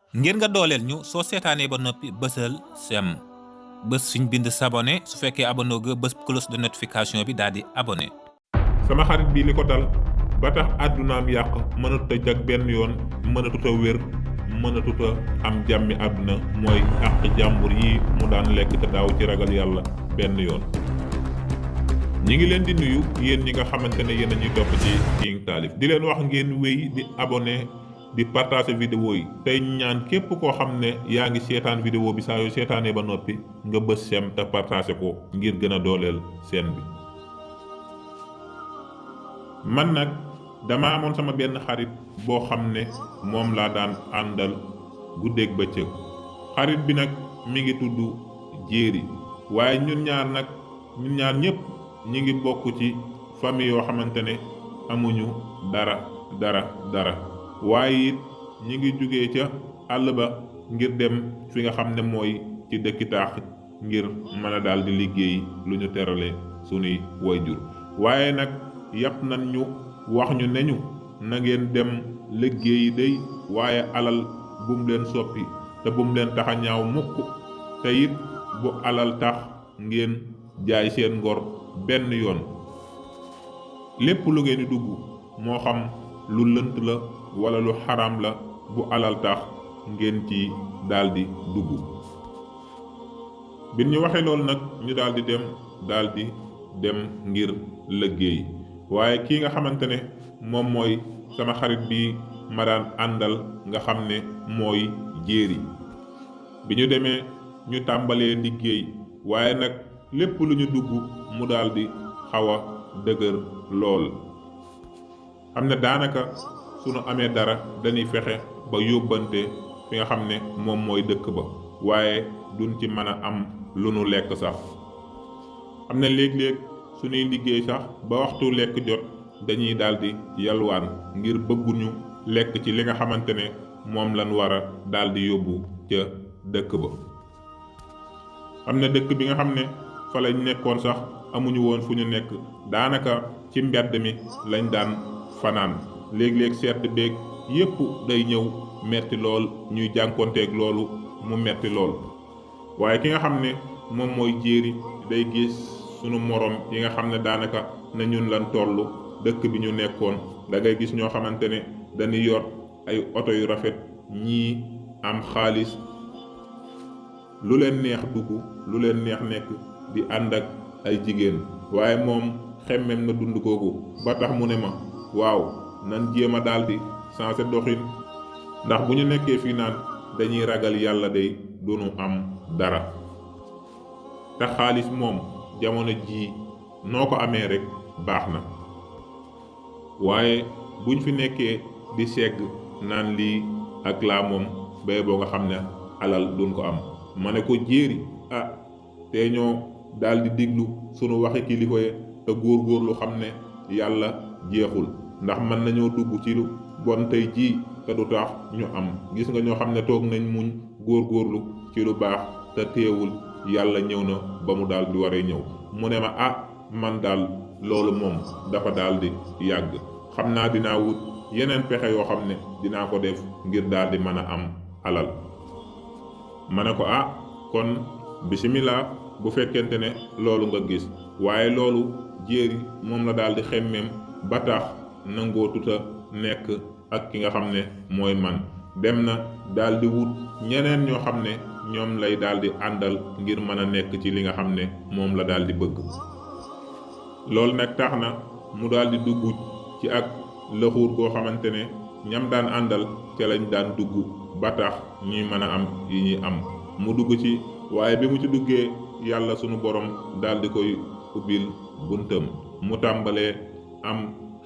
ngir nga dooleel ñu soo seetaanee ba noppi bësal sem bës fiñ bind s'abonné su fekkee abonné ga bës cloche de notification bi daal di abonné. sama xarit bi li ko dal ba tax àddunaam yàq mënatut a jag benn yoon mënatut a wér mënatut a am jàmmi àdduna mooy àq jàmbur yi mu daan lekk te daaw ci ragal yàlla benn yoon. ñi ngi leen di nuyu yéen ñi nga xamante ne yéen a ñuy topp ci King Taalif di leen wax ngeen wéy di abonné di partager vidéo yi tey ñaan képp koo xam ne yaa ngi seetaan vidéo bi saa yoo seetaanee ba noppi nga bës sem te partager ko ngir gën a dooleel seen bi. man nag dama amoon sama benn xarit boo xam ne moom laa daan àndal guddeeg bëccëg xarit bi nag mi ngi tudd Jéeri waaye ñun ñaar ñëpp ñi ngi bokk ci famille yoo xamante ne amuñu dara waaye it ñi ngi jugee ca àll ba ngir dem fi nga xam ne mooy ci dëkki taax ngir mën a daal di liggéey lu ñu terale sunuy wayjur waaye nag yàpp nañ ñu wax ñu ne ñu na ngeen dem liggéeyi day waaye alal bum leen soppi te bum leen tax a ñaaw mukk te it bu alal tax ngeen jaay seen ngor benn yoon lépp lu ngeen di dugg moo xam lu lënt la wala lu xaram la bu alal tax ngeen ci daldi dugg. bi ñu waxee loolu nag ñu daldi dem ngir liggéey waaye kii nga xamante ne moom mooy sama xarit bi ma daan àndal nga xam ne mooy Jéeri bi ñu demee ñu tàmbalee liggéey waaye nag lépp lu ñu dugg mu daldi xaw a dëgër lool xam ne daanaka sunu amee dara dañuy fexe ba yóbbante fi nga xam ne moom mooy dëkk ba waaye duñ ci mën a am lu nu lekk sax xam ne léeg-léeg suñuy liggéey sax ba waxtu lekk jot dañuy daldi yalwaan ngir bëgguñu lekk ci li nga xamante ne moom lañ war a daldi yóbbu ca dëkk ba xam ne dëkk bi nga xam ne fa lañ nekkoon sax amuñu woon fu ñu nekk daanaka ci mbedd mi lañ daan fanaan léeg-léeg sedd beeg yépp day ñëw metti lool ñuy jànkonteeg loolu mu metti lool waaye ki nga xam ne moom mooy Jéeri day gis sunu moroom yi nga xam ne daanaka na ñun lan tollu dëkk bi ñu nekkoon da ngay gis ñoo xamante ne dañuy yor ay oto yu rafet ñii am xaalis lu leen neex dugg lu leen neex nekk di ànd ak ay jigéen waaye moom xemmem na dund googu ba tax mu ne ma waaw nan jéem a daldi sensé doxin ndax bu ñu nekkee fii naan dañuy ragal yàlla day duñu am dara te xaalis moom jamono jii noo ko amee rek baax na waaye buñ fi nekkee di segg naan lii ak laa moom bay boo nga xam ne alal duñ ko am ma ne ko Jéeri te ñoo daldi diglu sunu waxi kilifa yi te góorgóorlu xam ne yàlla jeexul ndax mën nañoo dugg ci lu bon tey jii te du tax ñu am gis nga ñoo xam ne toog nañ muñ góorgóorlu ci lu baax te teewul yàlla ñëw na ba mu daldi waree ñëw mu ne ma man daal loolu moom dafa daldi yàgg xam naa dinaa wut yeneen pexe yoo xam ne dinaa ko def ngir daldi mën a am alal ma ne ko kon bismillah bu fekkente ne loolu nga gis waaye loolu Jéeri moom la daldi xemmeem ba tax nangoo tuta nekk ak ki nga xam ne mooy man dem na daldi wut ñeneen ñoo xam ne ñoom lay daldi àndal ngir mën a nekk ci li nga xam ne moom la daldi bëgg loolu nag tax na mu daldi dugg ci ak lëxuur koo xamante ne ñam daan àndal ca lañ daan dugg ba tax ñuy mën a am yi ñuy am mu dugg ci waaye bi mu ci duggee yàlla sunu borom daldi koy ubbil buntam mu tàmbalee am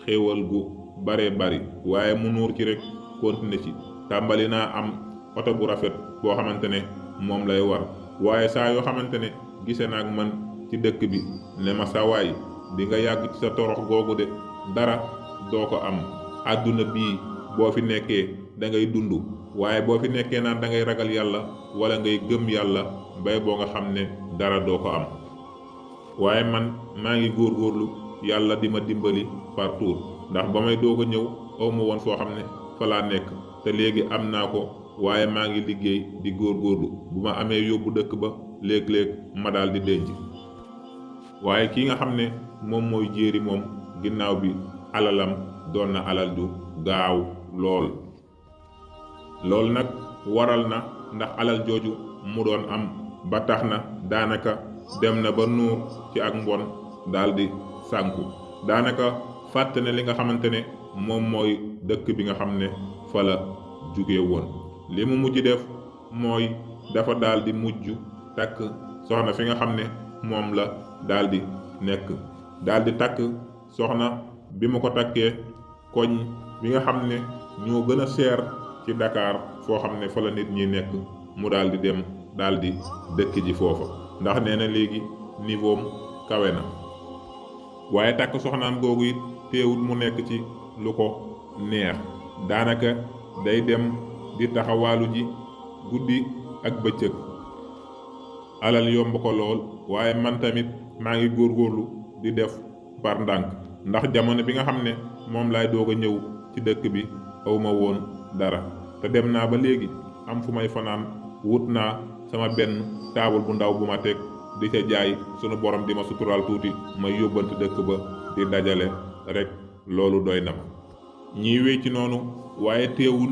xéewal gu bare bari waaye mu nuur ci rek continuer ci tàmbali naa am oto bu rafet boo xamante ne moom lay war waaye saa yoo xamante ne gise naag man ci dëkk bi ne ma sa waay di nga yàgg ci sa torox googu de dara doo ko am àdduna bii boo fi nekkee da ngay dund waaye boo fi nekkee naan da ngay ragal yàlla wala ngay gëm yàlla bay boo nga xam ne dara doo ko am waaye man maa ngi góorgóorlu yàlla di ma dimbali partout ndax ba may doog a ñëw aw ma woon foo xam ne fa laa nekk te léegi am naa ko waaye maa ngi liggéey di góorgóorlu bu ma amee yóbbu dëkk ba léeg-léeg ma daal di denc. waaye ki nga xam ne moom mooy jéeri moom ginnaaw bi alalam doon na alal ju gaaw lool. loolu nag waral na ndax alal jooju mu doon am ba tax na daanaka dem na ba nuur ci ak mbon daal di sànku. daanaka fàtte ne li nga xamante ne moom mooy dëkk bi nga xam ne fa la jóge woon. li mu mujj def mooy dafa daal di mujj takk soxna fi nga xam ne moom la daal di nekk. daal di takk soxna bi mu ko takkee koñ bi nga xam ne ñoo gën a seer ci Dakar foo xam ne fa la nit ñi nekk mu daal di dem daal di dëkk ji foofa ndax nee na léegi niveau am kawe na. waaye takk soxnaam googu it teewul mu nekk ci lu ko neex. daanaka day dem di taxawaalu ji guddi ak bëccëg. alal yomb ko lool waaye man tamit maa ngi góorgóorlu di def par ndànk ndax jamono bi nga xam ne moom laay doog a ñëw ci dëkk bi awma woon dara te dem naa ba léegi am fu may fanaan wut naa sama benn taabal bu ndaw bu ma teg di ca jaay sunu borom di ma suturaal tuuti may yóbbante dëkk ba di dajale rek loolu doy na ma. ñiy wéy ci noonu waaye teewul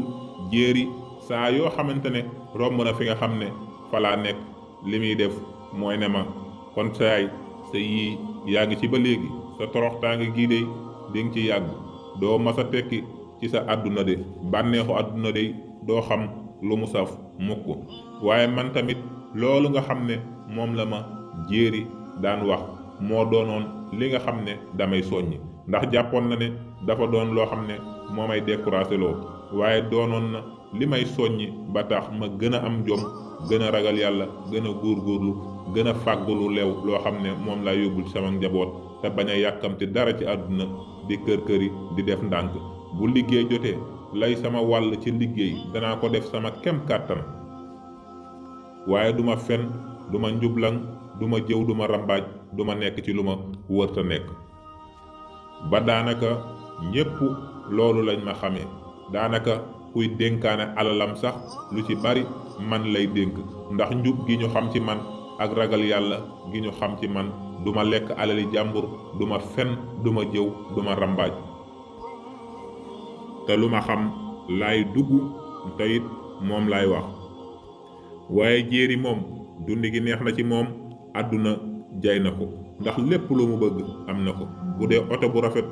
jéeri saa yoo xamante ne romb na fi nga xam ne fa laa nekk li muy def mooy ne ma kon saay sa yii yaa ngi ci ba léegi sa toroxtaange gii de di nga ci yàgg doo mas a tekki ci sa àdduna de bànneexu àdduna de doo xam lu mu saf mukk. waaye man tamit loolu nga xam ne moom la ma jéeri daan wax moo doonoon li nga xam ne damay soññi ndax jàppoon na ne dafa doon loo xam ne moo may découragé loo waaye doonoon na li may soññi ba tax ma gën a am jom gën a ragal yàlla gën a góorgóorlu gën a fàggulu leew loo xam ne moom laa yóbbul sama njaboot te bañ a yàkkamti dara ci àdduna di kër-këri di def ndànk. bu liggéey jotee lay sama wàll ci liggéey danaa ko def sama kem kàttan waaye duma fen duma njublang duma jëw duma rambaaj duma nekk ci lu ma wërta nekk. ba daanaka ñépp loolu lañ ma xamee. daanaka kuy dénkaane alalam sax lu ci bari man lay dénk ndax njub gi ñu xam ci man ak ragal yàlla gi ñu xam ci man duma lekk alali jàmbur duma fen duma jëw duma rambaaj te lu ma xam laay dugg te it moom laay wax. waaye jéeri moom dund gi neex na ci moom àdduna jay na ko ndax lépp lu mu bëgg am na ko. bu dee oto bu rafet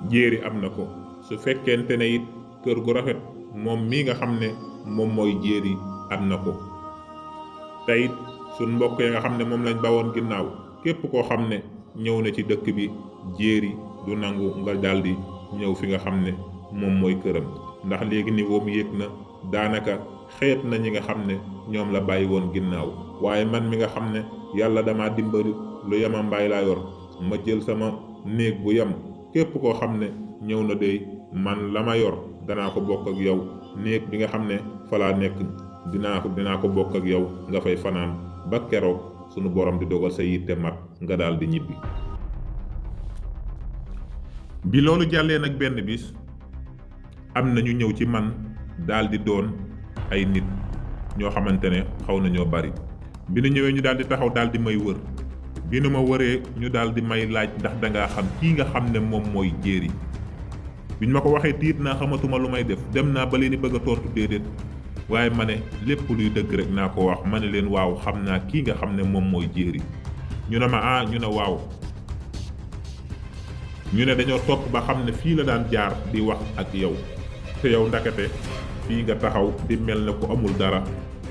jéeri am na ko su fekkente ne it kër gu rafet moom mii nga xam ne moom mooy jéeri am na ko. teyit suñ mbokk yi nga xam ne moom lañ bawoon ginnaaw képp koo xam ne ñëw na ci dëkk bi jéeri du nangu nga daldi ñëw fi nga xam ne moom mooy këram ndax léegi niveau mi yéeg na daanaka xeet na ñi nga xam ne ñoom la bàyyi woon ginnaaw. waaye man mi nga xam ne yàlla dama dimbali lu yema mbaay laa yor ma jël sama néeg bu yem képp koo xam ne ñëw na dey man la ma yor danaa ko bokk ak yow. néeg bi nga xam ne fa laa nekk dinaa ko bokk ak yow nga fay fanaan ba keroog sunu borom di dogal sa yitte mat nga daal di ñibbi. bi loolu jàllee nag benn bis am na ñu ñëw ci man daal di doon ay nit ñoo xamante ne xaw nañoo bari. bi nu ñëwee ñu daal di taxaw daal di may wër bi nu ma wëree ñu daal di may laaj ndax dangaa xam kii nga xam ne moom mooy jéeri. biñ ma ko waxee tiit naa xamatuma lu may def dem naa ba leen di bëgg a tontu déedéet waaye ma ne lépp luy dëgg rek naa ko wax ma ne leen waaw xam naa kii nga xam ne moom mooy jéeri. ñu ne ma ñu ne waaw. ñu ne dañoo topp ba xam ne fii la daan jaar di wax ak yow te yow ndakate fii nga taxaw di mel ne ku amul dara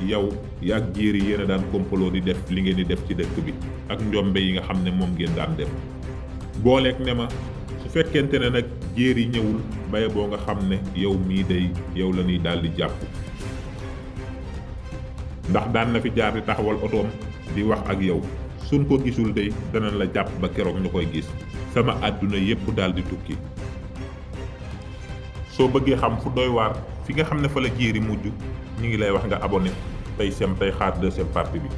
yow yaag jéeri yéen a daan kompaloo di def li ngeen di def ci dëkk bi ak njombe yi nga xam ne moom ngeen daan def. booleeg ne ma su fekkente ne nag jéeri ñëwul baye boo nga xam ne yow mii day yow la ñuy daal di jàpp ndax daan na fi jaar di taxawal otoom di wax ak yow suñ ko gisul day danañ la jàpp ba keroog ñu koy gis. sama àdduna yépp daal di tukki. soo bëggee xam fu doy waar fi nga xam ne fa la jéeri mujj ñu ngi lay wax nga abonné tey xaar deuxième partie bi.